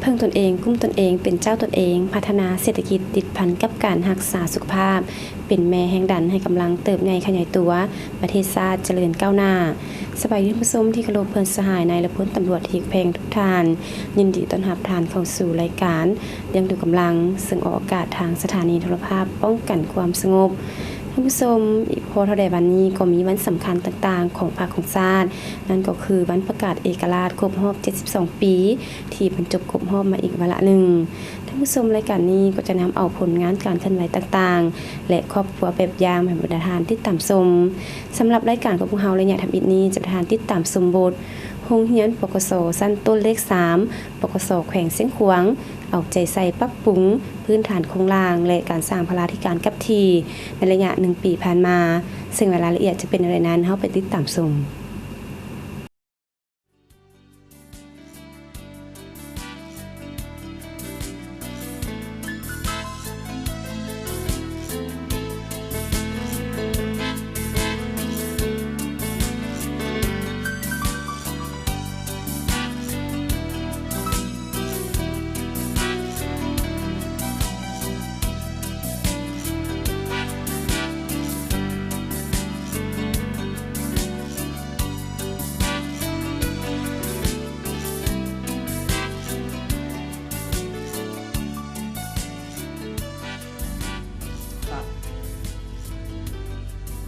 ເຊິ່ງຕົນເອງ, ກຸ້ມຕົນເອງ, ເປັນເຈົ້າຕົນເອງ, ພັດທະນາເສດຖະກິດ, ຕິດພັນກັບການຮັກສາສຸຂະພາບ, ເປັນແມ່ແຮງດັນໃຫ້ກຳລັງເຕີບໃຫຍ່ຂະຫຍາຍຕົວ, ປະເທດຊາດຈະເລີນກ້າວໜ້າ. ສະບາຍດີທ່ານຜູ້ຊົມທີ່ເຄົາລົບ, ເພື່ອນສະຫາຍ, ນາຍ ແລະ ພົນຕຳຫຼວດທີ່ຮັກແພງທຸກທ່ານ, ຍິນດີຕ້ອນຮັບທ່ານເຂົ້າສູ່ລາຍການລ້ຽງດູກຳລັງ, ເຊິ່ງອອກອາກາດທາງສະຖານີໂທລະພາບປ້ອງກັນຄວາມສະຫງົບ. ທ່ານຜູ້ຊົມ, ພໍເທົ່າໃດວັນນີ້ກໍມີວັນສຳຄັນຕ່າງໆຂອງພັກຂອງຊາດ, ນັ້ນກໍຄືວັນປະກາດເອກະລາດຄົບຮອບເຈັດສິບສອງປີ ທີ່ບັນຈົບຄົບຮອບມາອີກວາລະໜຶ່ງ. ທ່ານຜູ້ຊົມ, ລາຍການນີ້ກໍຈະນຳເອົາຜົນງານການເຄື່ອນໄຫວຕ່າງໆ ແລະ ຄອບຄົວແບບຢ່າງມາໃຫ້ບັນດາທ່ານຕິດຕາມຊົມ. ສຳລັບລາຍການຂອງພວກເຮົາໄລຍະທຳອິດນີ້ ຈະພາທ່ານຕິດຕາມຊົມບົດ ໂຮງຮຽນ ປກສ ຊັ້ນຕົ້ນເລກສາມ ປກສ ແຂວງຊຽງຂວາງ ເອົາໃຈໃສ່ປັບປຸງພື້ນຖານໂຄງລ່າງ ແລະ ການສ້າງພະລາທິການກັບທີ່ໃນໄລຍະໜຶ່ງປີຜ່ານມາ, ເຊິ່ງລາຍລະອຽດຈະເປັນແນວໃດນັ້ນ ເຮົາໄປຕິດຕາມຊົມ.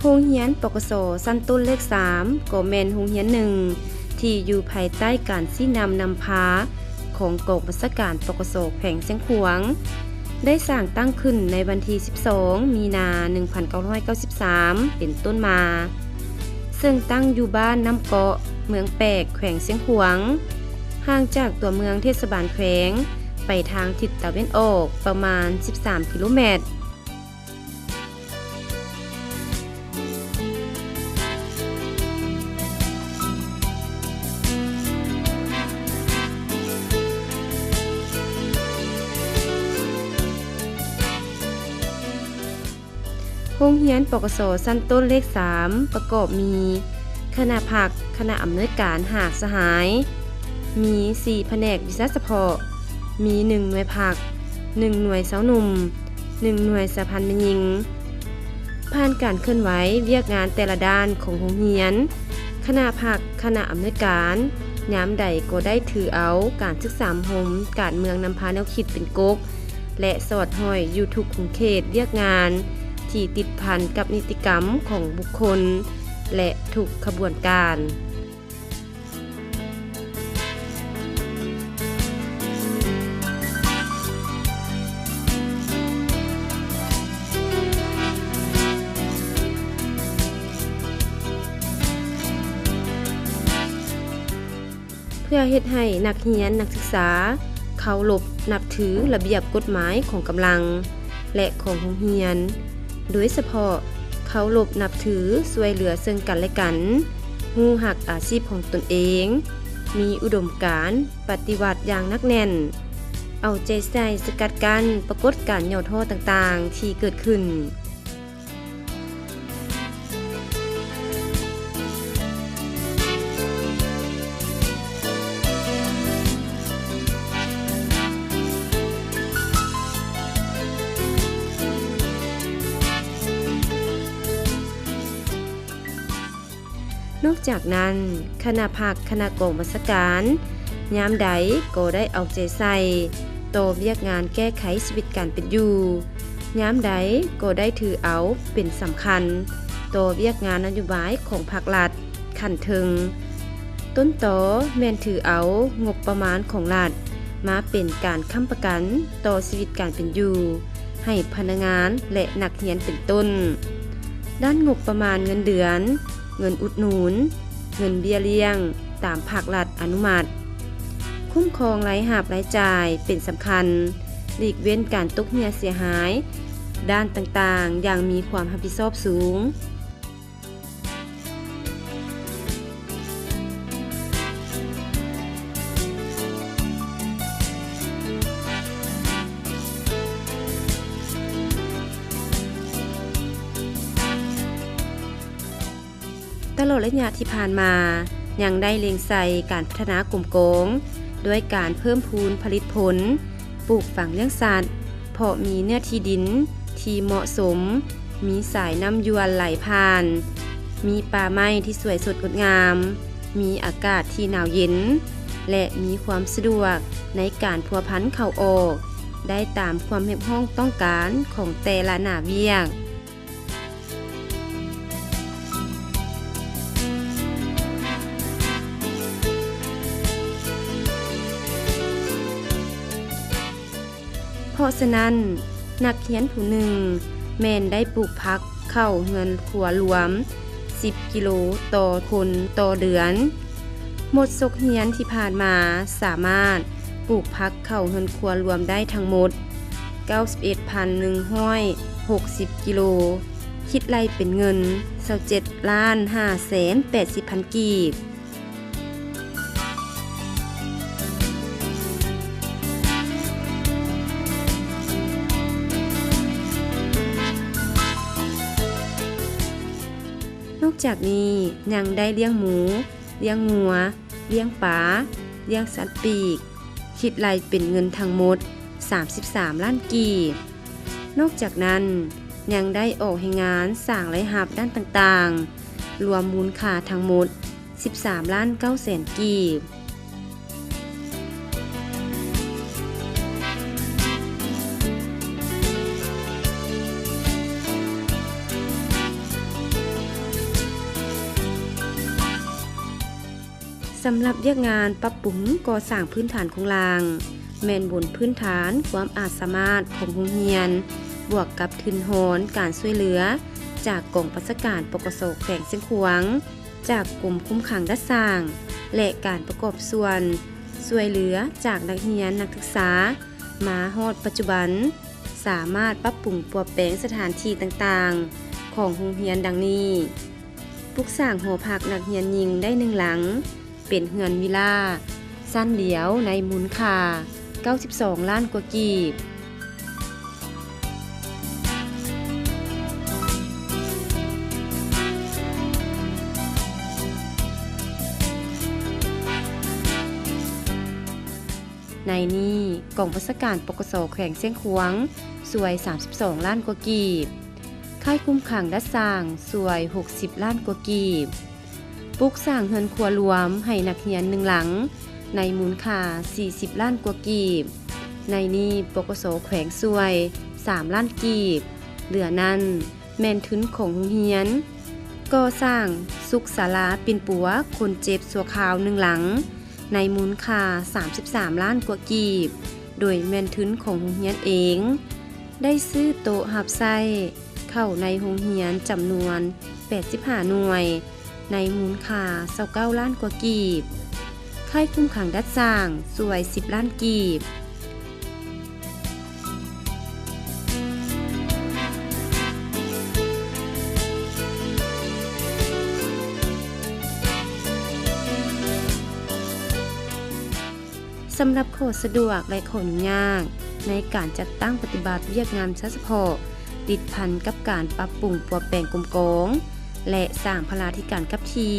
ໂຮງຮຽນ ປກສ ຊັ້ນຕົ້ນເລກສາມ ກໍແມ່ນໂຮງຮຽນໜຶ່ງທີ່ຢູ່ພາຍໃຕ້ການຊີ້ນຳນຳພາຂອງກອງບັນຊາການ ປກສ ແຂວງຊຽງຂວາງ, ໄດ້ສ້າງຕັ້ງຂຶ້ນໃນວັນທີສິບສອງ ມີນາ ໜຶ່ງພັນເກົ້າຮ້ອຍເກົ້າສິບສາມ ເປັນຕົ້ນມາ, ເຊິ່ງຕັ້ງຢູ່ບ້ານນ້ຳເກາະ ເມືອງແປກ ແຂວງຊຽງຂວາງ, ຫ່າງຈາກຕົວເມືອງເທດສະບານແຂວງໄປທາງທິດຕາເວັນອອກປະມານສິບສາມກິໂລແມັດ. ໂຮງຮຽນ ປກສ ຊັ້ນຕົ້ນເລກສາມ ປະກອບມີຄະນະພັກ, ຄະນະອຳນວຍການຫ້າສະຫາຍ, ມີສີ່ພະແນກວິຊາສະເພາະ, ມີໜຶ່ງໜ່ວຍພັກ, ໜຶ່ງໜ່ວຍຊາວໜຸ່ມ, ໜຶ່ງໜ່ວຍສະຫະພັນແມ່ຍິງ. ຜ່ານການເຄື່ອນໄຫວວຽກງານແຕ່ລະດ້ານຂອງໂຮງຮຽນ, ຄະນະພັກ, ຄະນະອຳນວຍການ ຍາມໃດກໍໄດ້ຖືເອົາການສຶກສາມໂຮມການເມືອງນຳພາແນວຄິດເປັນກົກ ແລະ ສອດຫ້ອຍຢູ່ທຸກຂົງເຂດວຽກງານທີ່ຕິດພັນກັບນິຕິກຳຂອງບຸກຄົນ ແລະ ທຸກຂະບວນການ. ເພື່ອເຮັດໃຫ້ນັກຮຽນນັກສຶກສາເຄົາລົບນັບຖືລະບຽບກົດໝາຍຂອງກຳລັງ ແລະ ຂອງໂຮງຮຽນ, ໂດຍສະເພາະເຄົາລົບນັບຖືຊ່ວຍເຫຼືອເຊິ່ງກັນ ແລະ ກັນ, ຮູ້ຮັກອາຊີບຂອງຕົນເອງ, ມີອຸດົມການປະຕິວັດຢ່າງໜັກແໜ້ນ, ເອົາໃຈໃສ່ສະກັດກັ້ນປາກົດການຫຍໍ້ທໍ້ຕ່າງໆທີ່ເກີດຂຶ້ນ. ນອກຈາກນັ້ນ, ຄະນະພັກ, ຄະນະກອງບັນຊາການ ຍາມໃດກໍໄດ້ເອົາໃຈໃສ່ຕໍ່ວຽກງານແກ້ໄຂຊີວິດການເປັນຢູ່, ຍາມໃດກໍໄດ້ຖືເອົາເປັນສຳຄັນຕໍ່ວຽກງານນະໂຍບາຍຂອງພັກລັດຂັ້ນເທິງ. ຕົ້ນຕໍແມ່ນຖືເອົາງົບປະມານຂອງລັດມາເປັນການຄ້ຳປະກັນຕໍ່ຊີວິດການເປັນຢູ່ໃຫ້ພະນັກງານ ແລະ ນັກຮຽນເປັນຕົ້ນ. ດ້ານງົບປະມານເງິນເດືອນ, ເງິນອຸດໜູນ, ເງິນເບ້ຍລ້ຽງຕາມພາກລັດອະນຸມັດ, ຄຸ້ມຄອງລາຍຮັບລາຍຈ່າຍເປັນສຳຄັນ, ຫຼີກເວັ້ນການຕົກເຫື່ອເສຍຫາຍດ້ານຕ່າງໆຢ່າງມີຄວາມຮັບຜິດຊອບສູງ. ຕະຫຼອດໄລຍະທີ່ຜ່ານມາ ຍັງໄດ້ເລັງໃສ່ການພັດທະນາກົມກອງ ດ້ວຍການເພີ່ມພູນຜະລິດຜົນ, ປູກຝັງລ້ຽງສັດ, ເພາະມີເນື້ອທີ່ດິນທີ່ເໝາະສົມ, ມີສາຍນ້ຳຢວນໄຫຼຜ່ານ, ມີປ່າໄມ້ທີ່ສວຍສົດງົດງາມ, ມີອາກາດທີ່ໜາວເຢັນ ແລະ ມີຄວາມສະດວກໃນການພົວພັນເຂົ້າອອກ ໄດ້ຕາມຄວາມຮຽກຮ້ອງຕ້ອງການຂອງແຕ່ລະໜ້າວຽກ. ເພາະສະນັ້ນ, ນັກຮຽນຜູ້ໜຶ່ງແມ່ນໄດ້ປູກຜັກເຂົ້າເຮືອນຄົວລວມສິບກິໂລຕໍ່ຄົນຕໍ່ເດືອນ. ໝົດສົກຮຽນທີ່ຜ່ານມາ, ສາມາດປູກຜັກເຂົ້າເຮືອນຄົວລວມໄດ້ທັງໝົດເກົ້າສິບເອັດພັນໜຶ່ງຮ້ອຍຫົກສິບກິໂລ, ຄິດໄລ່ເປັນເງິນຊາວເຈັດລ້ານຫ້າແສນແປດສິບພັນກີບ. ນອກຈາກນີ້ຍັງໄດ້ລ້ຽງໝູ, ລ້ຽງງົວ, ລ້ຽງປາ, ລ້ຽງສັດປີກ, ຄິດໄລ່ເປັນເງິນທັງໝົດສາມສິບສາມລ້ານກີບ. ນອກຈາກນັ້ນ, ຍັງໄດ້ອອກແຮງງານສ້າງລາຍຮັບດ້ານຕ່າງໆ, ລວມມູນຄ່າທັງໝົດ ສິບສາມລ້ານເກົ້າແສນກີບ. ສຳລັບວຽກງານປັບປຸງກໍ່ສ້າງພື້ນຖານໂຄງລ່າງ ແມ່ນບົນພື້ນຖານຄວາມອາດສາມາດຂອງໂຮງຮຽນ, ບວກກັບທຶນຮອນການຊ່ວຍເຫຼືອຈາກກອງບັນຊາການ ປກສ ແຂວງຊຽງຂວາງ, ຈາກກົມຄຸມຂັງດັດສ້າງ ແລະ ການປະກອບສ່ວນຊ່ວຍເຫຼືອຈາກນັກຮຽນນັກສຶກສາ ມາຮອດປັດຈຸບັນ ສາມາດປັບປຸງປົວແປງສະຖານທີ່ຕ່າງໆຂອງໂຮງຮຽນດັ່ງນີ້: ປຸກສ້າງຫໍພັກນັກຮຽນຍິງໄດ້ໜຶ່ງຫຼັງ ເປັນເຮືອນວິລາຊັ້ນດຽວໃນມູນຄ່າເກົ້າສິບສອງລ້ານກວ່າກີບ. ໃນນີ້, ກອງບັນຊາການ ປກສ ແຂວງຊຽງຂວາງ ຊ່ວຍສາມສິບສອງລ້ານກວ່າກີບ, ຄ້າຍຄຸມຂັງດັດສ້າງ ຊ່ວຍຫົກສິບລ້ານກວ່າກີບ. ປຸກສ້າງເຮືອນຄົວລວມໃຫ້ນັກຮຽນໜຶ່ງຫຼັງ ໃນມູນຄ່າສີ່ສິບລ້ານກວ່າກີບ. ໃນນີ້ ປກສ ແຂວງຊ່ວຍສາມລ້ານກີບ. ເຫຼືອນັ້ນແມ່ນທຶນຂອງໂຮງຮຽນ, ກໍ່ສ້າງສຸກສາລາປິ່ນປົວຄົນເຈັບຊົ່ວຄາວໜຶ່ງຫຼັງ ໃນມູນຄ່າສາມສິບສາມລ້ານກວ່າກີບ ໂດຍແມ່ນທຶນຂອງໂຮງຮຽນເອງ. ໄດ້ຊື້ໂຕະຮັບໃຊ້ເຂົ້າໃນໂຮງຮຽນຈຳນວນແປດສິບຫ້າໜ່ວຍ ໃນມູນຄ່າຊາວເກົ້າລ້ານກວ່າກີບ. ຄ້າຍຄຸມຂັງດັດສ້າງ ຊ່ວຍສິບລ້ານກີບ. ສຳລັບຂໍ້ສະດວກ ແລະ ຂໍ້ຫຍຸ້ງຍາກໃນການຈັດຕັ້ງປະຕິບັດວຽກງານສະເພາະ ຕິດພັນກັບການປັບປຸງປົວແປງກົມກອງ ແລະ ສ້າງພະລາທິການຂັບຂີ່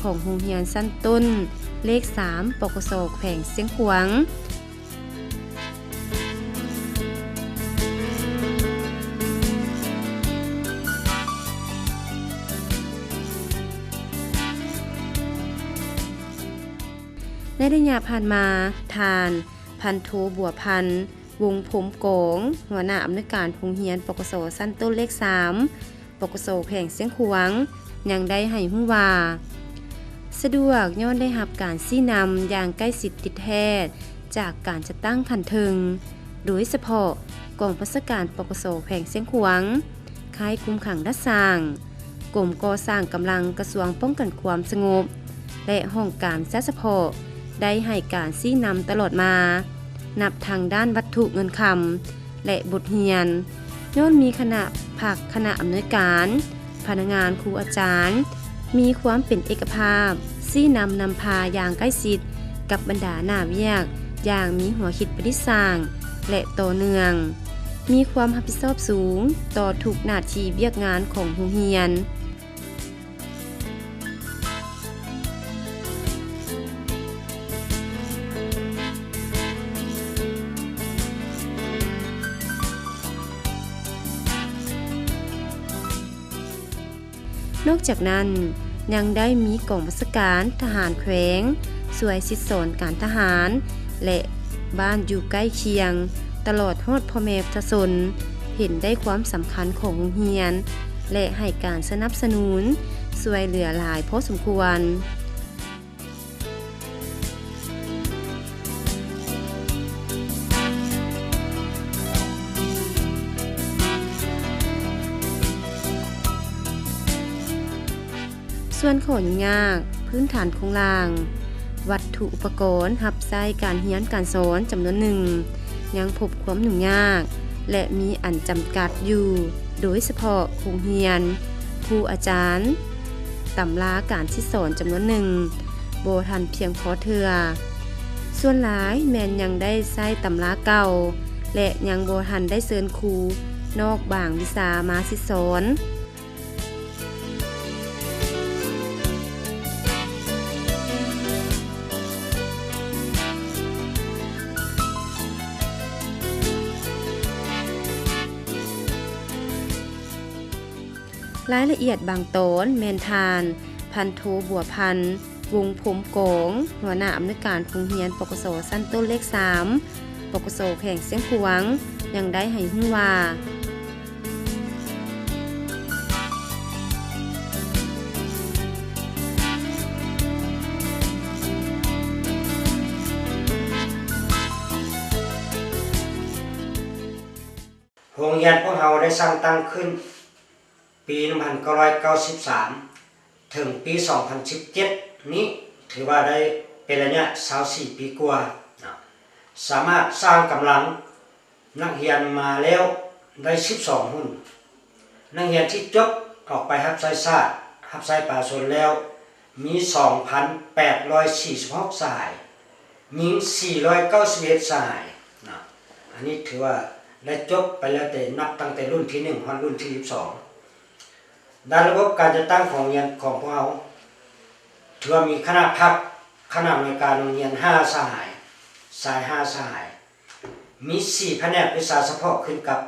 ຂອງໂຮງຮຽນຊັ້ນຕົ້ນເລກສາມ ປກສ ແຂວງຊຽງຂວາງ. ໃນໄລຍະຜ່ານມາ, ທ່ານ ພັນໂທ ບົວພັນ ວົງພົມກອງ ຫົວໜ້າອຳນວຍການໂຮງຮຽນ ປກສ ຊັ້ນຕົ້ນເລກສາມ ປກສ ແຂວງຊຽງຂວາງ ຍັງໄດ້ໃຫ້ຮູ້ວ່າ ສະດວກຍ້ອນໄດ້ຮັບການຊີ້ນຳຢ່າງໃກ້ຊິດຕິດແທດຈາກການຈັດຕັ້ງຂັ້ນເທິງ, ໂດຍສະເພາະກອງບັນຊາການ ປກສ ແຂວງຊຽງຂວາງ, ຄ້າຍຄຸມຂັງດັດສ້າງ, ກົມກໍ່ສ້າງກຳລັງກະຊວງປ້ອງກັນຄວາມສະຫງົບ ແລະ ຫ້ອງການສະເພາະ ໄດ້ໃຫ້ການຊີ້ນຳຕະຫຼອດມາ, ນັບທັງດ້ານວັດຖຸເງິນຄຳ ແລະ ບົດຮຽນ. ຍ້ອນມີຄະນະພັກ, ຄະນະອຳນວຍການ, ພະນັກງານ, ຄູອາຈານ ມີຄວາມເປັນເອກະພາບ, ຊີ້ນຳນຳພາຢ່າງໃກ້ຊິດກັບບັນດາໜ້າວຽກຢ່າງມີຫົວຄິດປະດິດສ້າງ ແລະ ຕໍ່ເນື່ອງ, ມີຄວາມຮັບຜິດຊອບສູງຕໍ່ທຸກໜ້າທີ່ວຽກງານຂອງໂຮງຮຽນ. ນອກຈາກນັ້ນ ຍັງໄດ້ມີກອງບັນຊາການທະຫານແຂວງ ຊ່ວຍສິດສອນການທະຫານ ແລະ ບ້ານຢູ່ໃກ້ຄຽງ ຕະຫຼອດຮອດພໍ່ແມ່ປະຊາຊົນ ເຫັນໄດ້ຄວາມສຳຄັນຂອງໂຮງຮຽນ ແລະ ໃຫ້ການສະໜັບສະໜູນຊ່ວຍເຫຼືອຫຼາຍພໍສົມຄວນ. ສ່ວນຂໍ້ຫຍຸ້ງຍາກພື້ນຖານໂຄງລ່າງ, ວັດຖຸອຸປະກອນຮັບໃຊ້ການຮຽນການສອນຈຳນວນໜຶ່ງ ຍັງພົບຄວາມຫຍຸ້ງຍາກ ແລະ ມີອັນຈຳກັດຢູ່, ໂດຍສະເພາະໂຮງຮຽນ, ຄູອາຈານ, ຕຳລາການສິດສອນຈຳນວນໜຶ່ງບໍ່ທັນພຽງພໍເທື່ອ. ສ່ວນຫຼາຍແມ່ນຍັງໄດ້ໃຊ້ຕຳລາເກົ່າ ແລະ ຍັງບໍ່ທັນໄດ້ເຊີນຄູນອກບາງວິຊາມາສິດສອນ. ລາຍລະອຽດບາງຕອນແມ່ນທ່ານ ພັນໂທ ບົວພັນ ວົງພົມກອງ ຫົວໜ້າອຳນວຍການໂຮງຮຽນ ປກສ ຊັ້ນຕົ້ນເລກສາມ ປກສ ແຂວງຊຽງຂວາງ ຍັງໄດ້ໃຫ້ຮູ້ວ່າ ໂຮງຮຽນພວກເຮົາໄດ້ສ້າງຕັ້ງຂຶ້ນປີໜຶ່ງພັນເກົ້າຮ້ອຍເກົ້າສິບສາມ ເຖິງປີສອງພັນສິບເຈັດນີ້ ຖືວ່າໄດ້ເປັນໄລຍະຊາວສີ່ປີກວ່າເນາະ, ສາມາດສ້າງກຳລັງນັກຮຽນມາແລ້ວໄດ້ສິບສອງຮຸ່ນ. ນັກຮຽນທີ່ຈົບອອກໄປຮັບໃຊ້ຊາດ, ຮັບໃຊ້ປະຊາຊົນແລ້ວ ມີສອງພັນແປດຮ້ອຍສີ່ສິບຫົກສະຫາຍ, ຍິງສີ່ຮ້ອຍເກົ້າສິບເອັດສະຫາຍນະ. ອັນນີ້ຖືວ່າໄດ້ຈົບໄປແລ້ວ ແຕ່ນັບຕັ້ງແຕ່ລຸ້ນທີໜຶ່ງຮອດລຸ້ນທີສິບສອງ. ດ້ານລະບົບການຈັດຕັ້ງຂອງໂຮງຮຽນຂອງພວກເຮົາ ຖືວ່າມີຄະນະພັກ, ຄະນະອຳນວຍການໂຮງຮຽນຫ້າສະຫາຍ, ຊາຍຫ້າສະຫາຍ, ມີສີ່ພະແນກວິຊາສະເພາະຂຶ້ນກັບ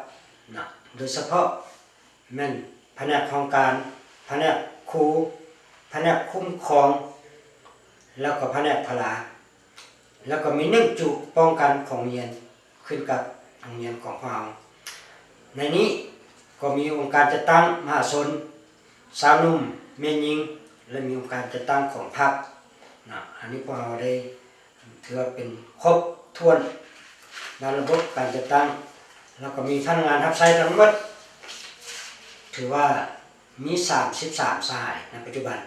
ນະ, ໂດຍສະເພາະ ແມ່ນພະແນກຫ້ອງການ, ພະແນກຄູ, ພະແນກຄຸ້ມຄອງ ແລ້ວກໍພະແນກພະລາ, ແລ້ວກໍມີໜຶ່ງຈຸປ້ອງກັນຂອງໂຮງຮຽນ ຂຶ້ນກັບໂຮງຮຽນຂອງພວກເຮົາ. ໃນນີ້ກໍມີອົງການຈັດຕັ້ງມະຫາຊົນ, ຊາວໜຸ່ມ, ແມ່ຍິງ ແລະ ມີອົງການຈັດຕັ້ງຂອງພັກນະ. ອັນນີ້ພວກເຮົາໄດ້ ຖືວ່າເປັນຄົບຖ້ວນໃນລະບົບການຈັດຕັ້ງ, ແລ້ວກໍມີພະນັກງານຮັບໃຊ້ທັງໝົດ ຖືວ່າມີສາມສິບສາມສະຫາຍໃນປັດຈຸບັນ,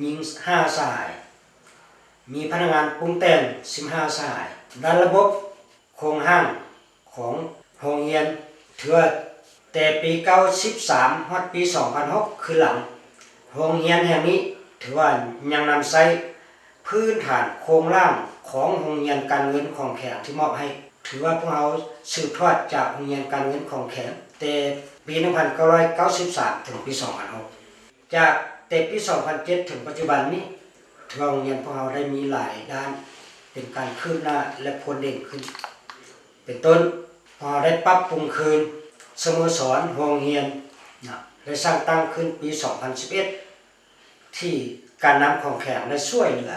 ຍິງຫ້າສະຫາຍ, ມີພະນັກງານປຸງແຕ່ງສິບຫ້າສະຫາຍ. ດ້ານລະບົບໂຄງຮ່າງຂອງໂຮງຮຽນ ຖືວ່າແຕ່ປີເກົ້າສິບສາມຮອດປີສອງພັນຫົກ ຄືນຫຼັງ, ໂຮງຮຽນແຫ່ງນີ້ຖືວ່າຍັງນຳໃຊ້ ພື້ນຖານໂຄງລ່າງຂອງໂຮງຮຽນການເງິນຂອງແຂວງທີ່ມອບໃຫ້, ຖືວ່າພວກເຮົາສືບທອດຈາກໂຮງຮຽນການເງິນຂອງແຂວງ ແຕ່ປີໜຶ່ງພັນເກົ້າຮ້ອຍເກົ້າສິບສາມ ເຖິງປີສອງພັນຫົກ. ຈາກແຕ່ປີສອງພັນເຈັດ ເຖິງປັດຈຸບັນນີ້ ຖືວ່າໂຮງຮຽນພວກເຮົາໄດ້ມີຫຼາຍດ້ານເປັນການຄືບໜ້າ ແລະ ໂພດເດັ່ນຂຶ້ນ. ເປັນຕົ້ນ, ພວກເຮົາໄດ້ປັບປຸງຄືນສະໂມສອນໂຮງຮຽນນະ, ໄດ້ສ້າງຕັ້ງຂຶ້ນປີສອງພັນສິບເອັດ ທີ່ການນຳຂອງແຂວງໄດ້ຊ່ວຍເຫຼືອ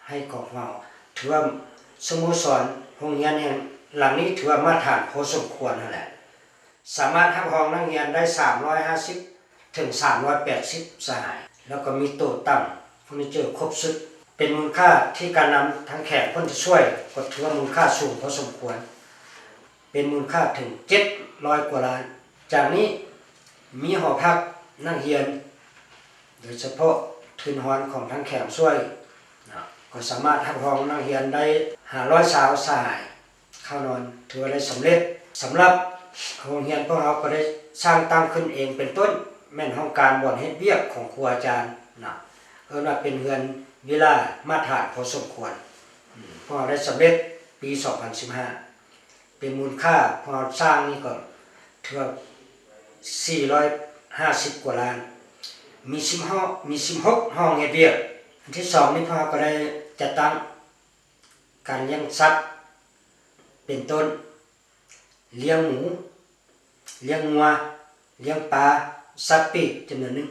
ໃຫ້ຂອງເຮົາ. ຖືວ່າສະໂມສອນໂຮງຮຽນແຫ່ງຫຼັງນີ້ ຖືວ່າມາດຕະຖານພໍສົມຄວນຫັ້ນແຫຼະ, ສາມາດຮັບຮອງນັກຮຽນໄດ້ສາມຮ້ອຍຫ້າສິບ ເຖິງສາມຮ້ອຍແປດສິບສະຫາຍ, ແລ້ວກໍມີໂຕະຕັ່ງເຟີນີເຈີຄົບຊຸດ. ເປັນມູນຄ່າທີ່ການນຳທາງແຂວງເພິ່ນຈະຊ່ວຍ ກໍຖືວ່າມູນຄ່າສູງພໍສົມຄວນ. ເປັນມູນຄ່າເຖິງເຈັດຮ້ອຍກວ່າລ້ານ. ຈາກນີ້ມີຫໍພັກນັກຮຽນ, ໂດຍສະເພາະທຶນຮອນຂອງທາງແຂວງຊ່ວຍນະ, ກໍສາມາດຮັບຮອງນັກຮຽນໄດ້ຫ້າຮ້ອຍຊາວສະຫາຍ. ເຂົ້ານອນ ຖືວ່າໄດ້ສຳເລັດ. ສຳລັບໂຮງຮຽນພວກເຮົາກໍໄດ້ສ້າງຕັ້ງຂຶ້ນເອງ ເປັນຕົ້ນແມ່ນຫ້ອງການບ່ອນເຮັດວຽກຂອງຄູອາຈານນະ, ເອີ້ນວ່າເປັນເຮືອນວິລາມາດຕະຖານພໍສົມຄວນ. ອືມ ພວກເຮົາໄດ້ສຳເລັດປີສອງພັນສິບຫ້າ ເປັນມູນຄ່າພວກເຮົາສ້າງນີ້ກໍຖືວ່າສີ່ຮ້ອຍຫ້າສິບກວ່າລ້ານ, ມີສິບຫ້ອງ ມີສິບຫົກຫ້ອງເຮັດວຽກ. ອັນທີສອງນີ້ ພວກເຮົາກໍໄດ້ຈັດຕັ້ງ ການລ້ຽງສັດ ເປັນຕົ້ນ ລ້ຽງໝູ, ລ້ຽງງົວ, ລ້ຽງປາ, ສັດປີກຈຳນວນໜຶ່ງ.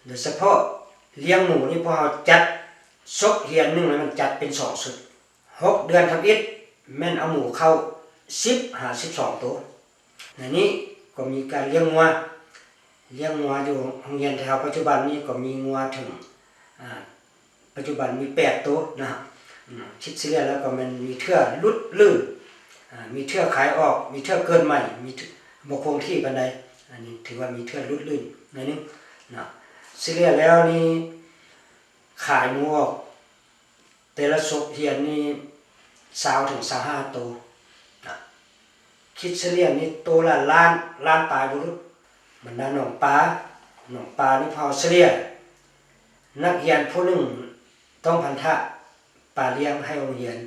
ໂດຍສະເພາະລ້ຽງໝູນີ້ ພວກເຮົາຈັດສົກຮຽນໜຶ່ງ ແລ້ວມັນຈັດເປັນສອງຊຸດ. ຫົກເດືອນທຳອິດແມ່ນເອົາໝູເຂົ້າສິບຫາສິບສອງໂຕ. ໃນນີ້ກໍມີການລ້ຽງງົວ, ລ້ຽງງົວຢູ່ໂຮງຮຽນແຖວປັດຈຸບັນນີ້ກໍມີງົວເຖິງ ອາ ປັດຈຸບັນມີແປດໂຕນະ. ອາ ຄິດສະເລ່ຍແລ້ວກໍແມ່ນມີເທື່ອຫຼຸດລື່ນ, ອາ ມີເທື່ອຂາຍອອກ, ມີເທື່ອເກີດໃໝ່, ມີເທື່ອບໍ່ຄົງທີ່ປານໃດ. ອັນນີ້ຖືວ່າມີເທື່ອຫຼຸດລື່ນໜ້ອຍໜຶ່ງນະ. ສະເລ່ຍແລ້ວນີ້ຂາຍໝູອອກ ແຕ່ລະສົກຮຽນນີ້ຊາວເຖິງຊາວຫ້າໂຕນະ. ຄິດສະເລ່ຍນີ້ໂຕລະລ້ານ, ລ້ານປາຍບໍ່ຫຼຸດ. ບັນດາໜອງປາ, ໜອງປານີ້ພວກເຮົາສະເລ່ຍ ນັກຮຽນຜູ້ໜຶ່ງຕ້ອງພັນທະປາລ້ຽງໃຫ້ໂຮງຮຽນ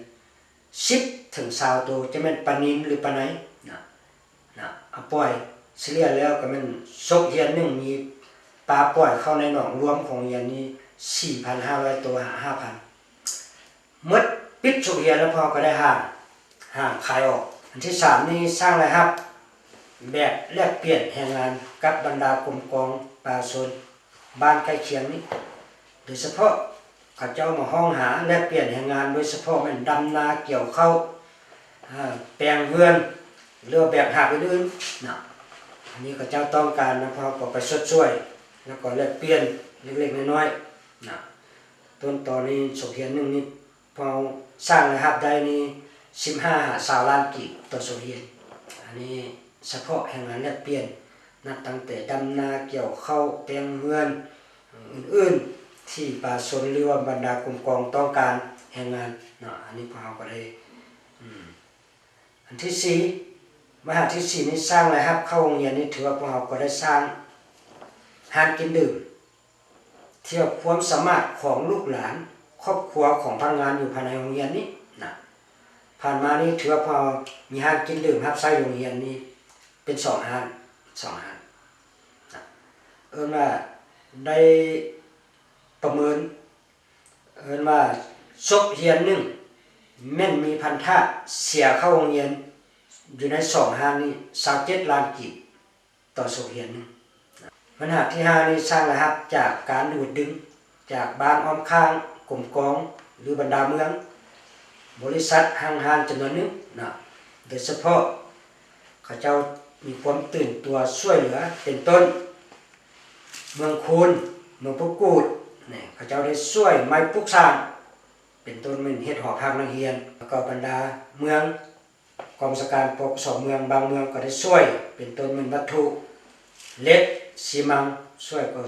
ສິບເຖິງຊາວໂຕ, ຈະແມ່ນປານິນຫຼືປາໄນນະ. ນະ ເອົາປ່ອຍສະເລ່ຍແລ້ວກໍແມ່ນສົກຮຽນໜຶ່ງມີປາປ່ອຍເຂົ້າໃນໜອງລວມຂອງໂຮງຮຽນນີ້ສີ່ພັນຫ້າຮ້ອຍໂຕຫາຫ້າພັນ. ໝົດປິດສົກຮຽນແລ້ວ ພວກເຮົາກໍໄດ້ຫ້າງ, ຫ້າງຂາຍອອກ. ອັນທີສາມນີ້ສ້າງລາຍຮັບແບບແລກປ່ຽນແຮງງານກັບບັນດາກົມກອງປະຊາຊົນ ບ້ານໃກ້ຄຽງນີ້ ໂດຍສະເພາະເຂົາເຈົ້າມາຮ້ອງຫາແລກປ່ຽນແຮງງານ ໂດຍສະເພາະແມ່ນດຳນາ, ກ່ຽວເຂົ້າ, ເອີ ແປງເຮືອນ ຫຼືວ່າແບກຫາບອື່ນໆນະ. ອັນນີ້ເຂົາເຈົ້າຕ້ອງການນະ, ພວກເຮົາກໍໄປຊົດຊ່ວຍ ແລ້ວກໍແລກປ່ຽນເລັກໆນ້ອຍໆນະ. ຕົ້ນຕໍນີ້ສົກຮຽນໜຶ່ງນີ້ ພວກເຮົາສ້າງລາຍຮັບໄດ້ນີ້ສິບຫ້າຫາຊາວລ້ານກີບຕໍ່ສົກຮຽນ. ອັນນີ້ສະເພາະແຮງງານແລກປ່ຽນ ນັບຕັ້ງແຕ່ດຳນາ, ກ່ຽວເຂົ້າ, ແປງເຮືອນ ອື່ນໆ ທີ່ປະຊາຊົນ ຫຼືວ່າບັນດາກົມກອງຕ້ອງການແຮງງານເນາະ. ອັນນີ້ພວກເຮົາກໍໄດ້ ອືມ ອັນທີສີ່ ມະຫາທີສີ່ນີ້ສ້າງລາຍຮັບເຂົ້າໂຮງຮຽນນີ້ ຖືວ່າພວກເຮົາກໍໄດ້ສ້າງຮ້ານກິນດື່ມ ທີ່ວ່າຄວາມສາມາດຂອງລູກຫຼານຄອບຄົວຂອງພະນັກງານຢູ່ພາຍໃນໂຮງຮຽນນີ້ນະ. ຜ່ານມານີ້ຖືວ່າພວກເຮົາມີຮ້ານກິນດື່ມຮັບໃຊ້ໂຮງຮຽນນີ້ເປັນສອງຮ້ານ, ສອງຮ້ານນະ. ເອີ້ນວ່າໄດ້ປະເມີນ, ເອີ້ນວ່າສົກຮຽນໜຶ່ງແມ່ນມີພັນທະເສຍເຂົ້າໂຮງຮຽນຢູ່ໃນສອງຮ້ານນີ້ຊາວເຈັດລ້ານກີບ ຕໍ່ສົກຮຽນໜຶ່ງ. ບັນຫາທີຫ້ານີ້ສ້າງລາຍຮັບຈາກການດູດດຶງຈາກບ້ານອ້ອມຂ້າງກົມກອງ ຫຼືບັນດາເມືອງ, ບໍລິສັດ, ຫ້າງຮ້ານຈຳນວນໜຶ່ງເນາະ. ໂດຍສະເພາະເຂົາເຈົ້າມີຄວາມຕື່ນຕົວຊ່ວຍເຫຼືອ ເປັນຕົ້ນເມືອງຄູນ, ເມືອງຜູ້ກູດ ນີ້ ເຂົາເຈົ້າໄດ້ຊ່ວຍໄມ້ປຸກສ້າງ ເປັນຕົ້ນແມ່ນເຮັດຫໍພັກນັກຮຽນ, ແລ້ວກໍບັນດາເມືອງ ກອງບັນຊາການ ປກສ ເມືອງ, ບາງເມືອງກໍໄດ້ຊ່ວຍ ເປັນຕົ້ນແມ່ນວັດຖຸເຫຼັກ, ຊີມັງ ຊ່ວຍກໍ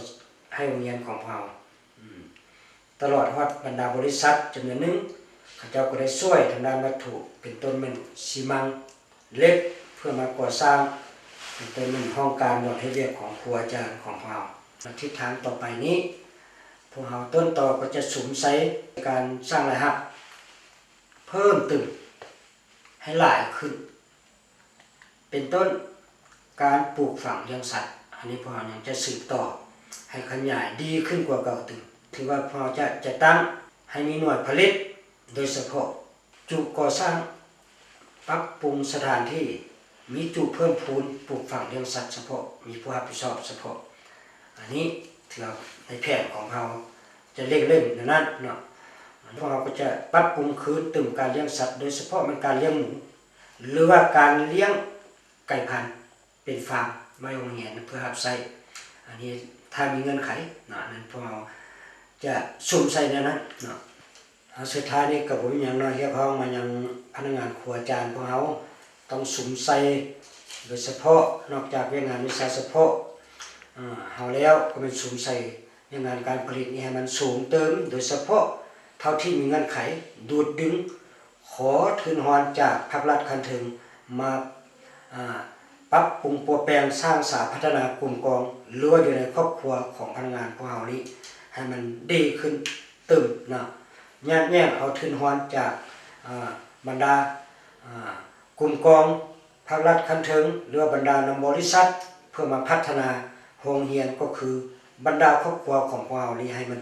ໃຫ້ໂຮງຮຽນຂອງພວກເຮົາ. ອືມ ຕະຫຼອດຮອດບັນດາບໍລິສັດຈຳນວນໜຶ່ງ ເຂົາເຈົ້າກໍໄດ້ຊ່ວຍທາງດ້ານວັດຖຸ ເປັນຕົ້ນແມ່ນຊີມັງ, ເຫຼັກ ເພື່ອມາກໍ່ສ້າງ ເປັນຕົ້ນແມ່ນຫ້ອງການບ່ອນເຮັດວຽກຂອງຄູອາຈານຂອງພວກເຮົາ. ແລະ ທິດທາງຕໍ່ໄປນີ້ ພວກເຮົາຕົ້ນຕໍກໍຈະສຸມໃສ່ການສ້າງລາຍຮັບເພີ່ມຕື່ມ ໃຫ້ຫຼາຍຂຶ້ນ ເປັນຕົ້ນການປູກຝັງລ້ຽງສັດ. ອັນນີ້ພວກເຮົາຍັງຈະສືບຕໍ່ໃຫ້ຂະຫຍາຍດີຂຶ້ນກວ່າເກົ່າຕື່ມ. ຖືວ່າພວກເຮົາຈະຈັດຕັ້ງໃຫ້ມີໜ່ວຍຜະລິດ ໂດຍສະເພາະຈຸກໍ່ສ້າງ, ປັບປຸງສະຖານທີ່, ມີຈຸເພີ່ມພູນປູກຝັງລ້ຽງສັດສະເພາະ, ມີຜູ້ຮັບຜິດຊອບສະເພາະ. ອັນນີ້ຖືວ່າໃນແຜນຂອງເຮົາຈະເລັ່ງເລັ່ງແນວນັ້ນເນາະ. ພວກເຮົາກໍຈະປັບປຸງຄືນຕື່ມການລ້ຽງສັດ, ໂດຍສະເພາະແມ່ນການລ້ຽງໝູ ຫຼືວ່າການລ້ຽງໄກ່ພັນເປັນຟາມໄວ້ໂຮງຮຽນເພື່ອຮັບໃຊ້. ອັນນີ້ຖ້າມີເງື່ອນໄຂເນາະ, ອັນນັ້ນພວກເຮົາຈະສຸມໃສ່ແນວນັ້ນເນາະ. ເອົາ ສຸດທ້າຍນີ້ກໍບໍ່ມີຫຍັງເນາະ, ຮຽກຮ້ອງມາຍັງພະນັກງານຄູອາຈານພວກເຮົາ ຕ້ອງສຸມໃສ່ ໂດຍສະເພາະນອກຈາກວຽກງານວິຊາສະເພາະ ອາ ເຮົາແລ້ວ ກໍແມ່ນສຸມໃສ່ວຽກງານການຜະລິດນີ້ໃຫ້ມັນສູງຕື່ມ, ໂດຍສະເພາະເທົ່າທີ່ມີເງື່ອນໄຂ ດູດດຶງ ຂໍທຶນຮອນຈາກພາກລັດຂັ້ນເທິງມາ ອາ ປັບປຸງປົວແປງສ້າງສາພັດທະນາກຸ່ມກອງ ຫຼືວ່າຢູ່ໃນຄອບຄົວຂອງພະນັກງານພວກເຮົານີ້ໃຫ້ມັນດີຂຶ້ນຕື່ມເນາະ. ຍາດແຍ່ງເອົາທຶນຮອນຈາກ ອາ ບັນດາ ອາ ກຸ່ມກອງ ພາກລັດຂັ້ນເທິງ ຫຼືວ່າບັນດານຳບໍລິສັດ ເພື່ອມາພັດທະນາໂຮງຮຽນ ກໍຄືບັນດາຄອບຄົວຂອງພວກເຮົານີ້ໃຫ້ມັນ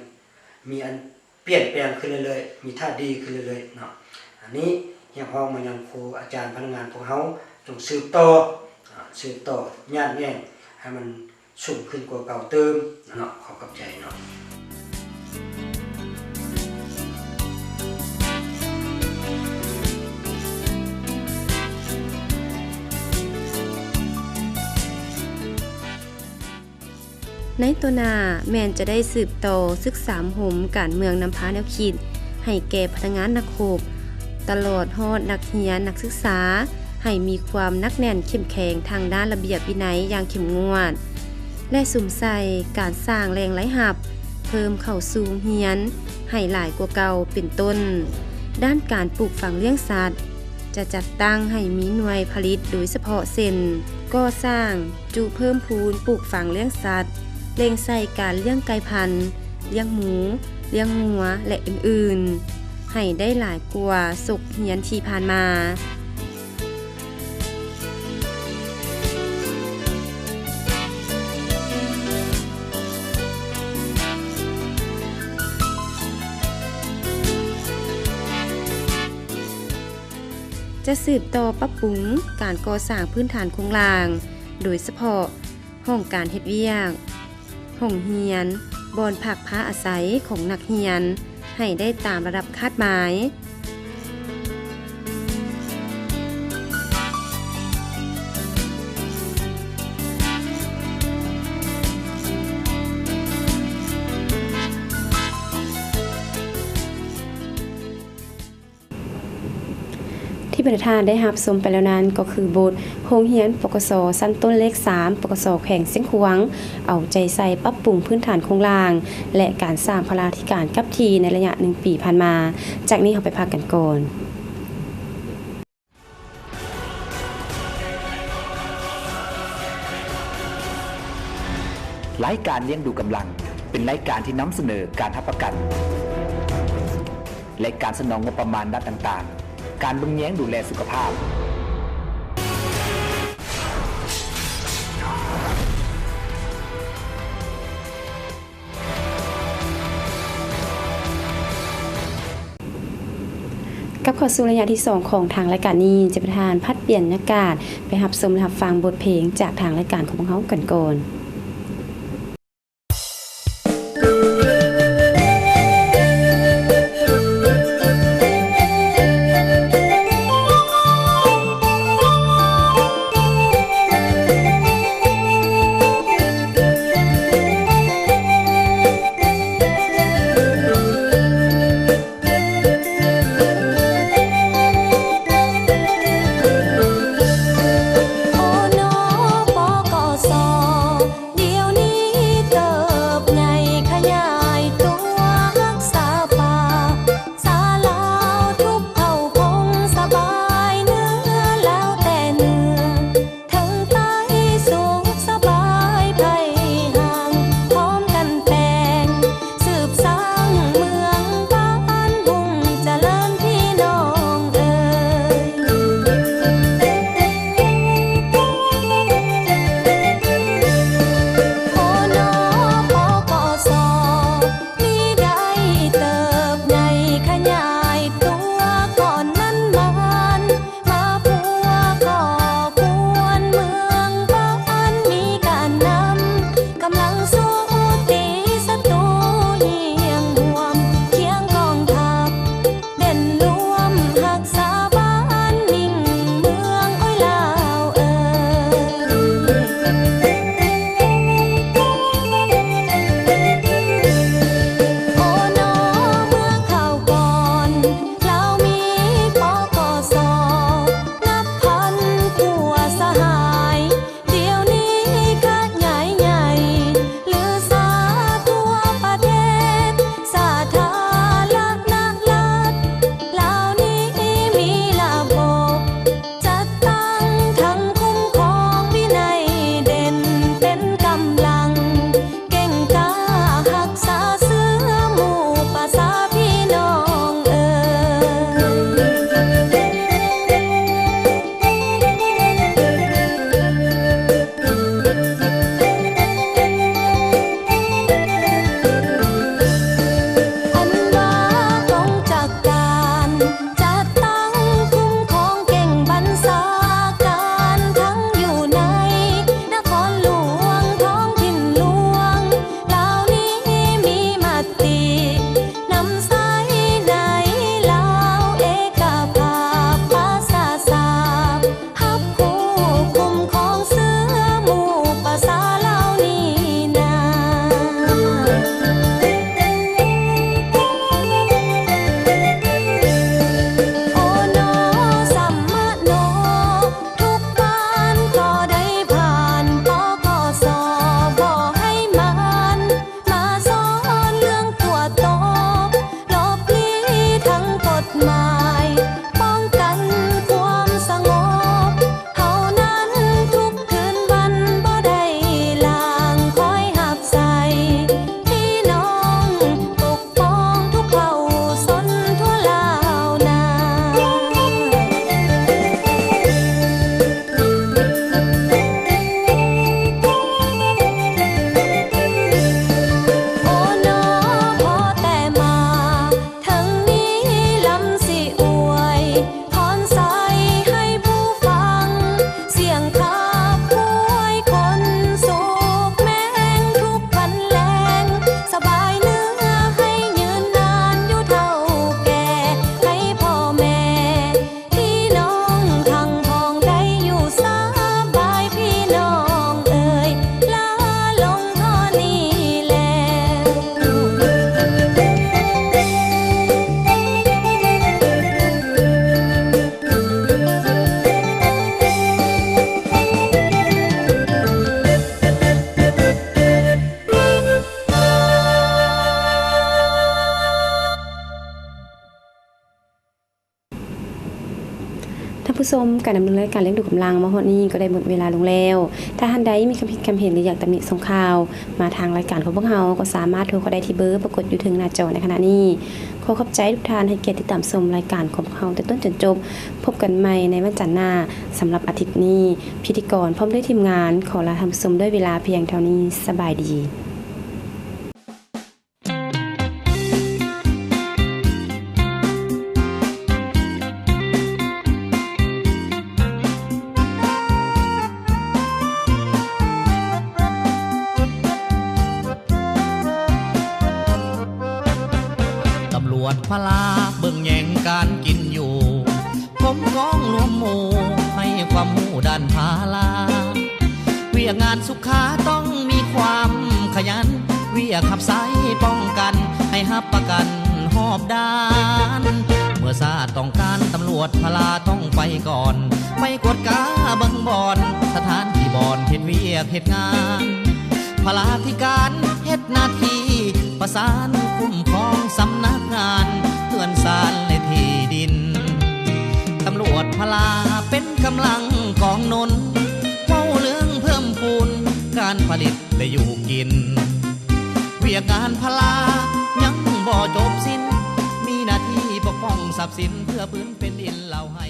ມີອັນ ປ່ຽນແປງຂຶ້ນເລື້ອຍໆ, ມີທ່າດີຂຶ້ນເລື້ອຍໆເນາະ. ອັນນີ້ຮຽກຮ້ອງມາຍັງຄູອາຈານພະນັກງານພວກເຮົາ ຈົ່ງສືບຕໍ່ ອາ ສືບຕໍ່ຍາດແຍ່ງໃຫ້ມັນ ສູງຂຶ້ນກວ່າເກົ່າຕື່ມເນາະ. ຂໍຂອບໃຈເນາະ. ໃນຕໍ່ໜ້າແມ່ນຈະໄດ້ສືບຕໍ່ສຶກສາອົບຮົມການເມືອງນຳພາແນວຄິດໃຫ້ແກ່ພະນັກງານນັກຮົບ ຕະຫຼອດຮອດນັກຮຽນນັກສຶກສາ ໃຫ້ມີຄວາມໜັກແໜ້ນເຂັ້ມແຂງທາງດ້ານລະບຽບວິໄນຢ່າງເຂັ້ມງວດ ແລະ ສຸມໃສ່ການສ້າງແຫຼ່ງລາຍຮັບເພີ່ມເຂົ້າສູ່ໂຮງຮຽນໃຫ້ຫຼາຍກວ່າເກົ່າ ເປັນຕົ້ນ ດ້ານການປູກຝັງລ້ຽງສັດ ຈະຈັດຕັ້ງໃຫ້ມີໜ່ວຍຜະລິດໂດຍສະເພາະ ເຊັ່ນ ກໍ່ສ້າງຈຸເພີ່ມພູນປູກຝັງລ້ຽງສັດ, ເລັ່ງໃສ່ການລ້ຽງໄກ່ພັນ, ລ້ຽງໝູ, ລ້ຽງງົວ ແລະ ອື່ນໆ ໃຫ້ໄດ້ຫຼາຍກວ່າສົກຮຽນທີ່ຜ່ານມາ. ຈະສືບຕໍ່ປັບປຸງການກໍ່ສ້າງພື້ນຖານໂຄງລ່າງ, ໂດຍສະເພາະຫ້ອງການເຮັດວຽກ, ຫ້ອງຮຽນ, ບ່ອນພັກພາອາໄສຂອງນັກຮຽນ ໃຫ້ໄດ້ຕາມລະດັບຄາດໝາຍ. ທີ່ປະທານໄດ້ຮັບຊົມໄປແລ້ວນັ້ນ ກໍຄືບົດໂຮງຮຽນ ປກສ ຊັ້ນຕົ້ນເລກສາມ ປກສ ແຂວງຊຽງຂວາງ ເອົາໃຈໃສ່ປັບປຸງພື້ນຖານໂຄງລ່າງ ແລະ ການສ້າງພະລາທິການກັບທີ່ໃນໄລຍະໜຶ່ງປີຜ່ານມາ. ຈາກນີ້ເຮົາໄປພັກກັນກ່ອນ. ລາຍການລ້ຽງດູກຳລັງ ເປັນລາຍການທີ່ນຳສະເໜີການຮັບປະກັນ ແລະ ການສະໜອງງົບປະມານດ້ານຕ່າງໆ ການເບິ່ງແຍງດູແລສຸຂະພາບ. ກັບເຂົ້າສູ່ໄລຍະທີສອງຂອງທາງລາຍການນີ້ ຈະເປັນການຜັດປ່ຽນບັນຍາກາດ ໄປຮັບຊົມ ແລະ ຮັບຟັງບົດເພງຈາກທາງລາຍການຂອງພວກເຮົາກັນກ່ອນ. ທ່ານຜູ້ຊົມ, ການດຳເນີນລາຍການລ້ຽງດູກຳລັງມາຮອດນີ້ກໍໄດ້ໝົດເວລາລົງແລ້ວ. ຖ້າທ່ານໃດມີຄຳຄິດຄຳເຫັນ ຫຼື ຢາກຕຳໜິສົ່ງຂ່າວມາທາງລາຍການຂອງພວກເຮົາ, ກໍສາມາດໂທເຂົ້າໄດ້ທີ່ເບີປາກົດຢູ່ເທິງໜ້າຈໍໃນຂະນະນີ້. ຂໍຂອບໃຈທຸກທ່ານໃຫ້ກຽດຕິດຕາມຊົມລາຍການຂອງພວກເຮົາແຕ່ຕົ້ນຈົນຈົບ. ພົບກັນໃໝ່ໃນວັນຈັນໜ້າ. ສຳລັບອາທິດນີ້, ພິທີກອນພ້ອມດ້ວຍທີມງານ ຂໍລາທ່ານຜູ້ຊົມດ້ວຍເວລາພຽງເທົ່ານີ້. ສະບາຍດີ. ຕຳຫຼວດພະລາເບິ່ງແຍງການກິນຢູ່ ກົມກອງລວມໝູ່ໃຫ້ຄວາມຮູ້ດ້ານພະລາ ວຽກງານສຸຂາຕ້ອງມີຄວາມຂະຫຍັນ ວຽກຮັບໃຊ້ປ້ອງກັນໃຫ້ຮັບປະກັນຮອບດ້ານ ເມື່ອຊາດຕ້ອງການຕຳຫຼວດພະລາຕ້ອງໄປກ່ອນ ໄປກວດກາເບິ່ງບ່ອນ ສະຖານທີ່ບ່ອນເຮັດວຽກເຮັດງານ ພະລາທິການເຮັດໜ້າທີ່ປະສານຄຸ້ມຄອງສຳນັກງານເຮືອນຊານ ແລະ ທີ່ດິນ ຕຳຫຼວດພະລາເປັນກຳລັງກອງໜູນ ເວົ້າເລື່ອງເພີ່ມພູນການຜະລິດ ແລະ ຢູ່ກິນ ວຽກງານພະລາຍັງບໍ່ຈົບສິ້ນ ມີໜ້າທີ່ປົກປ້ອງຊັບສິນເພື່ອພື້ນແຜ່ນດິນລາວໃຫ້